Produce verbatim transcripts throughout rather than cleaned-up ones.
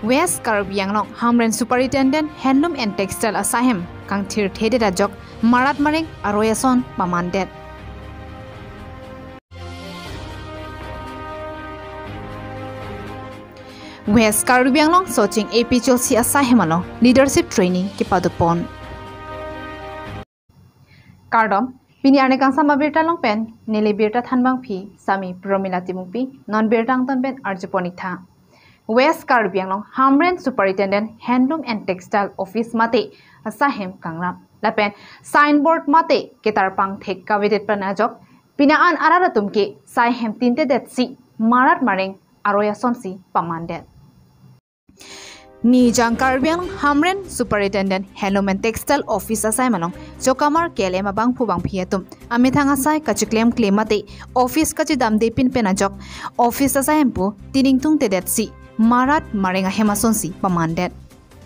West Karbi Anglong Hamren Superintendent Handloom and Textile asaihem kangthirthedet ajok marat mareng aroi ason pamandet. West Karbi Anglong Socheng A P H L C asaihem along leadership training kepadopon. Kardom, pini arni kangsam abirta along pen neli birta thanbangpi sami Promila Timungpi, non birta angton pen arjupon-ik tha. West Karbi Anglong Hamren Superintendent Handloom and Textile Office mate asaihem kangram lapen signboard mate ketarpang thek kavedet pen ajok pini an arat atum ke saihem tintedetsi marat mareng aroi asonsi pamandet. Nijang Karbi Anglong Hamren Superintendent Handloom and Textile Office asaihem along chokamar K L M abangphu bangphi atum amethang asai kachiklemkle mate office kachidamde pinpen ajok office asaihem pu tiningtungtedetsi marat mareng ahem asonsi pamandet.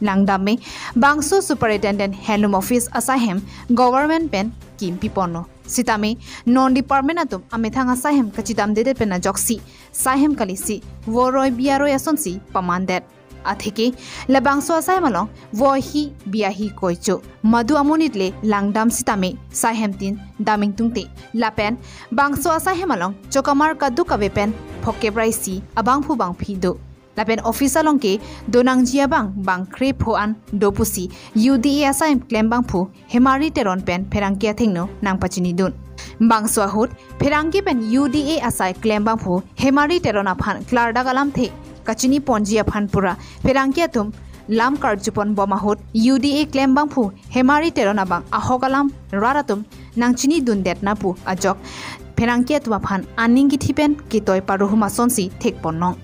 Langdam me, bangso Superintendent Handloom Office asaihem government pen kimpiponlo. Sitame non department atum amethang asaihem kachidamdedet pen ajoksi saihem kalisi voroi biaroi asonsi pamandet. Atheke labangso asaihem along voi hi bia hi koicho madu amonit le langdam sitame saihem tin damingtungte. Lapen bangso asaihem along chokamar kadokave pen phokep ra isi abangphu bangphi do. Lapen office along ke donangji abang bang krepho an do pusi U D A asaihem klembangphu Hemari Teron pen pherangke athengno nangpachinidun. Bangso ahut pherangke pen U D A asai klembangphu Hemari Teron aphan klardak alamthe kachiniponji aphan pura pherangke atum lam karjuponbom ahut U D A klembangphu Hemari Teron abang ahok alam rat atum nangchinidundet na pu ajok pherangke atum aphan aning kithi pen kitoi paruhum asonsi thekponlong.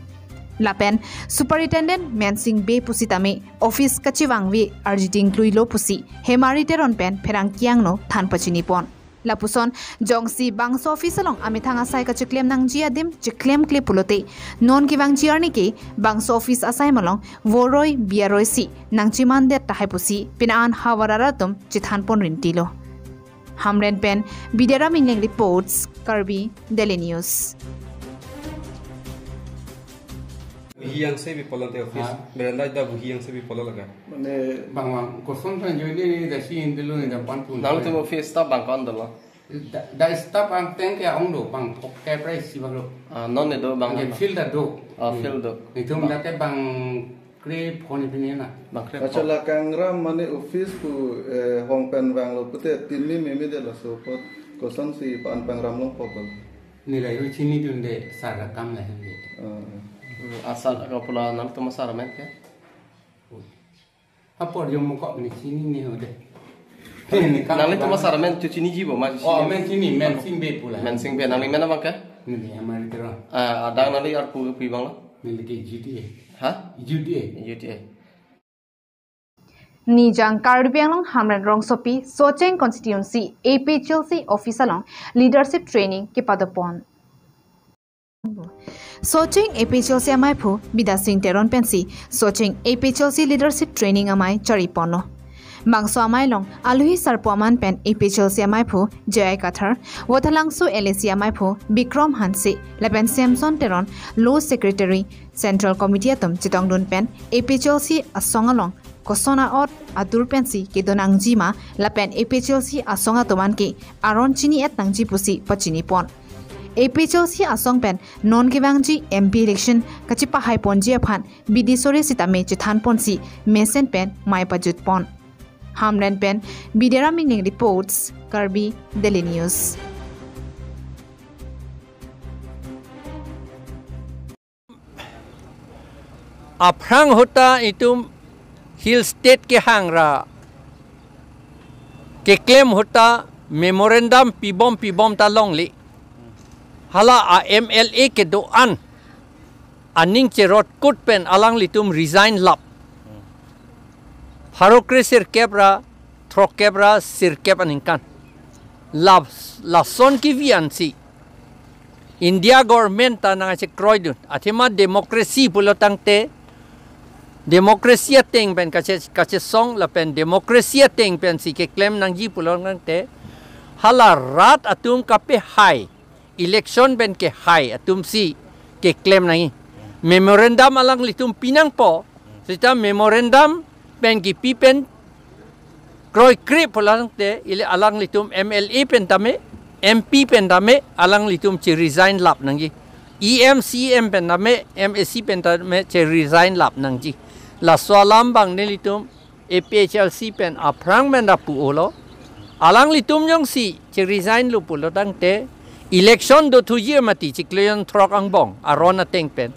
Lapen Superintendent Mensing Bey pusitame office kachevangve arjiding kluilo pusi Hemari Teron pen pherangke angno than pachinipon. Lapuson jongsi bangso office along amethang asai kachiklem nangji adim chiklemkle pulote non kevangji arni ke bangso office asaihem along voroi biaroi si nangchimandet tahai pusi pini an havar arat atum chithanpon rintilo. Hamren pen Bidyara Mingleng reports, Karbi Daily News. Buhi yang se bi polon te office. Ha? Beranda da buhi yang se bi polon laga. Mane bang bang koson kan join ni da si indelo ni da pan pun. Nangtum office staff bang ko-an dolo? Da, da staff angteng ke aong do bang phokep ra isi bang do. Ah, non ne do bang. Angke field da do. Ah, field do. Nitum da ke bang krepho ni pini na. Bang krepho. Acha la kangram mane office pu, eh, hong pen vanglo pute tinmi meme de laso apot kosonsi pan pangram longpo bang. Nilai hu chinidunde sar akam la hende. Ah. Hmm, asar ka pula nangtum asar amen ke? Apor jom mukok ni chini ni hode. Nangli tuma sar amen chu chiniji bo ma? Oh, chini. Mensing Bey, Mensing Bey pula. Mensing Bey, nangli men abang ke? Neli Hemari Teron. Ah, adang nangli arpu pi bang lo? Neli ke U D A. Ha? U D A. U D A. Nijang Karbi Anglong Hamren rongsopi Socheng constituency A P H L C office along leadership training kepadopon. Socheng A P H L C amaiphu Bidya Sing Teron pensi Socheng A P H L C leadership training amei chariponlo. Bangso amei along alohi sarpo aman pen A P H L C amaiphu J I Kathar, Vathalangso L A C amaiphu Bikram Hanse lapen Samson Teron, Law Secretary, Central Committee atum chetongdun pen A P H L C asong along koson a'ot adur pensi kedo nangji ma lapen A P H L C asong atum an ke aron chini-et nangji pusi pachinipon. A P H L C asong pen non kevangji M P election kachipahaiponji aphan bidi sore sitame chethanponsi mesen pen mei pajutpon. Hamren pen Bidyara Mingleng reports, Karbi Daily News. Aphrang ahut ta itum Hill State kehang ra keklem ahut ta memorandum pibom pibom ta longle. Hala a M L A kedo-an aning cherotkut pen alanglitum resign lap. Pharo kre sirkep ra throkkep ra sirkep aningkan. Lap, lason kevi ansi India government ta nangchekroidun. Athema democracy pulo tangte, democracy ateng pen kache, kachesong lapen democracy ateng pensi keklem nangji pulo tangte, hala rat atum kapehai, election pen kehai atumsi keklem nangji. Memorandum alanglitum pinangpo, Seta memorandum pen kipi pen kroikre pulo tangte ili alanglitum M L A pen tame, M P pen tame alanglitum che-resign lap nangji. E M, C M pen tame, M A C pen tame che-resign lap nangji. Laso alam abang nelitum A P H L C pen aphrang pen ta pulo. Alanglitum jongsi che-resign lo pulo tangte election dothuji mati chiklo jon throk angbong aron ateng pen.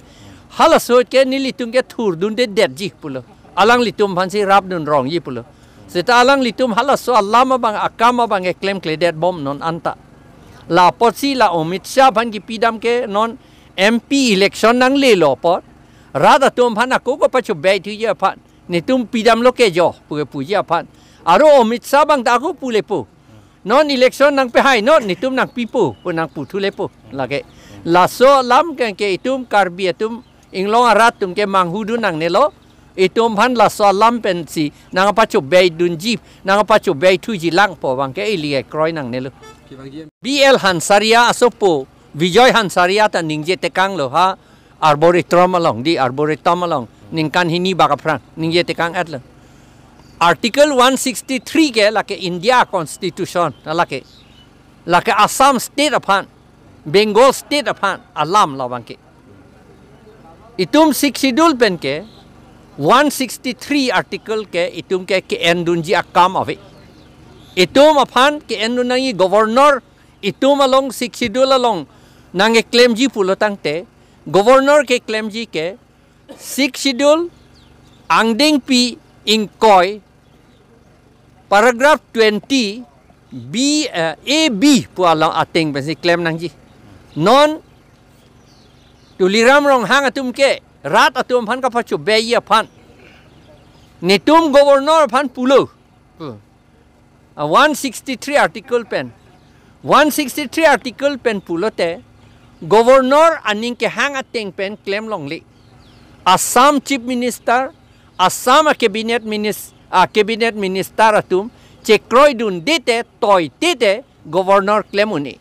Halaso ke nelitum ke thurdundedetji pulo. Alanglitum aphansi rapdun rongji pulo. Seta alanglitum halaso alam abang akam abang ke klemkledet bom non anta. La apotsi la Amit Shah aphan kipidam ke non M P election nanglelo apot rat atum aphan ako kapachobei thuji aphan. Netum pidamlo ke jo, pu kepuji aphan. Aro Amit Shah abang ta ako pulepo. Non election nangpehai non, netum nangpipo, pu nangputhulepo. Lake. Laso alam ke, ke itum Karbi atum Inglong arat atum ke manghudun nangnelo. Itum aphan laso alam pensi nangpachobeidunji, nangpachobei thuji lang pu abang ke ili kroi nangnelo. B L Hansaria asopo, Bijoy Hansaria ta ningje tekanglo ha Arboretum along, di Arboretum along, ningkan hini bak aphrang, ningje tekang-etlo. Article one sixty-three ke lake India Constitution, lake, lake Assam State aphan, Bengal State aphan alam labang ke. Itum Sixth Schedule pen ke one sixty-three article ke itum ke ke-endunji akam ave. Itum aphan ke-endun nangji, governor itum along Sixth Schedule along nangkeklemji pulo tangte, governor keklemji ke Sixth Schedule angdengpi ingkoi paragraph twenty B, eh, A B pu along ateng pensi klem nangji. Non Tuliram Ronghang atum ke rat atum aphan kapachobei aphan netum governor aphan pulo. Pu. Ah, one sixty-three article pen. One sixty-three article pen pulote governor aning kehang ateng pen klem longle. Assam Chief Minister, Assam a cabinet minis-, a cabinet minister atum chekroidunde te, toite te governor klem un-e.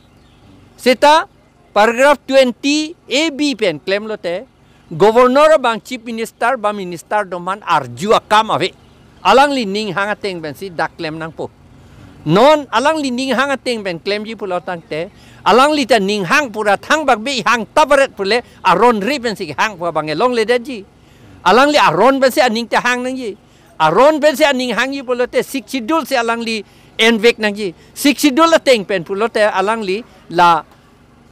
Seta paragraph twenty A B pen klemlote, governor abang chief minister ba minister atum aphan arju akam ave. Alangli ninghang ateng pensi dak klem nangpo. Non alangli ninghang ateng pen klemji pulo tangte, alangli ta ninghang pura thangbak be hang tabaret pule aron re pensi hang pu abang longledetji. Alangli aron pensi aning ta hang nangji. Aron pensi aning hangji pulote Sixth Schedule si alangli envek nangji. Sixth Schedule ateng pen pulote alangli la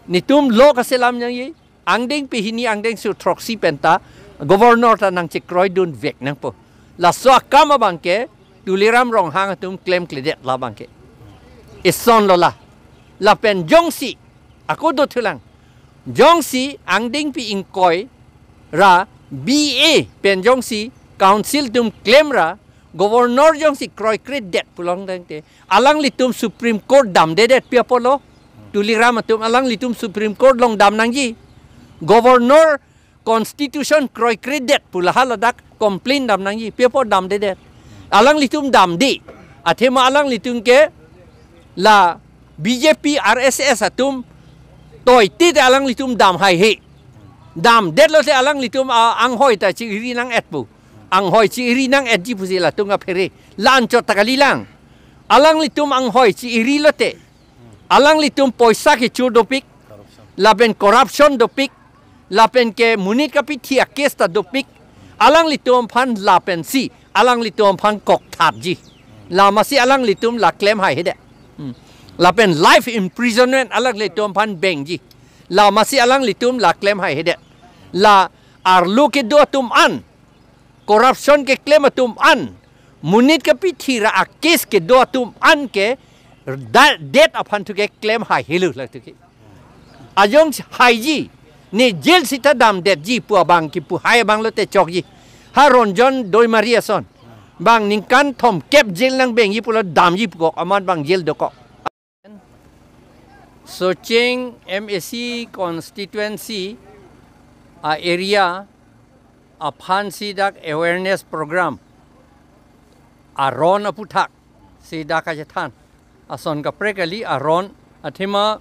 netum law kaselam nangji. Angdengpi hini angdengso throksi pen ta governor ta nangchekroidunvek nangpo. Laso akam abang ke Tuliram Ronghang atum klemkledet labang ke. Isonlo la. Lapen jongsi, ako dothulang. Jongsi angdengpi ingkoi ra B A pen jongsi council atum klem ra governor jongsi kroikredet pulo tangte, alanglitum Supreme Court damdedet, pi apotlo? Tuliram atum, alanglitum Supreme Court along dam nangji. Governor constitution kroikredet pu la haladak complaint dam nangji, pi apot damdedet? Alanglitum damde. Athema alanglitum ke la B J P R S S atum toite te alanglitum dam haihe. Damdetlote alanglitum, ah, anghoi ta chi-iri nang-etpo. Anghoi chi-iri nang-etji pusi latum aphere. La anchot ta kalilang. Alanglitum anghoi chi-iri lote, alanglitum poisa kechor dopik, lapen corruption dopik, lapen ke monit kapithi a-case ta dopik, alanglitum aphan lapensi alanglitum aphan kokthatji. Lamasi alanglitum la klem haihedet. Hmm. Lapen life imprisonment alanglitum aphan bengji. Lamasi alanglitum la klem haihedet. La arlo kedo atum an, corruption keklem atum an, monit kapithi ra a-case kedo atum an ke da-, det aphan thu ke klem haihelo la thu ke. Ajong haiji, ne jail sita damdetji pu abang kipu hai abang lote chokji. Ha Ranjan Doimari ason. Bang ningkan thomkep jail nangbengji pulo damji pukok, amat bang jail dokok. Socheng M A C constituency a-area aphansi dak awareness program aron aphuthak si dak kachethan ason kaprek kali. Aron athema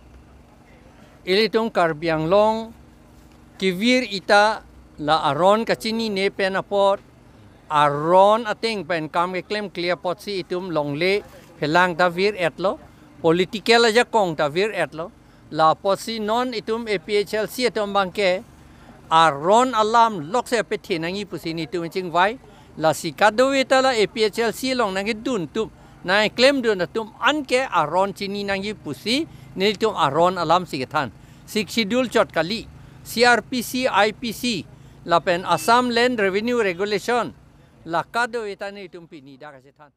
ilitum Karbi Anglong kevir ita la aron kachinine pen apot aron ateng pen kam keklem klia apotsi itum longle phelang ta vir-etlo, political ajakong ta vir-etlo. La apotsi non itum A P H L C atum abangke aron alam lokse apethe nangji pusi nelitum chingvai. Lasi kadokave ta la A P H L C along nangkedun atum, nangklemdun atum anke aron chini nangji pusi nelitum aron alamsi kethan. Sixth Schedule chot kali, C R P C, I P C, lapen Assam Land Revenue Regulation, la kadokave ta nelitum pini dak kethan.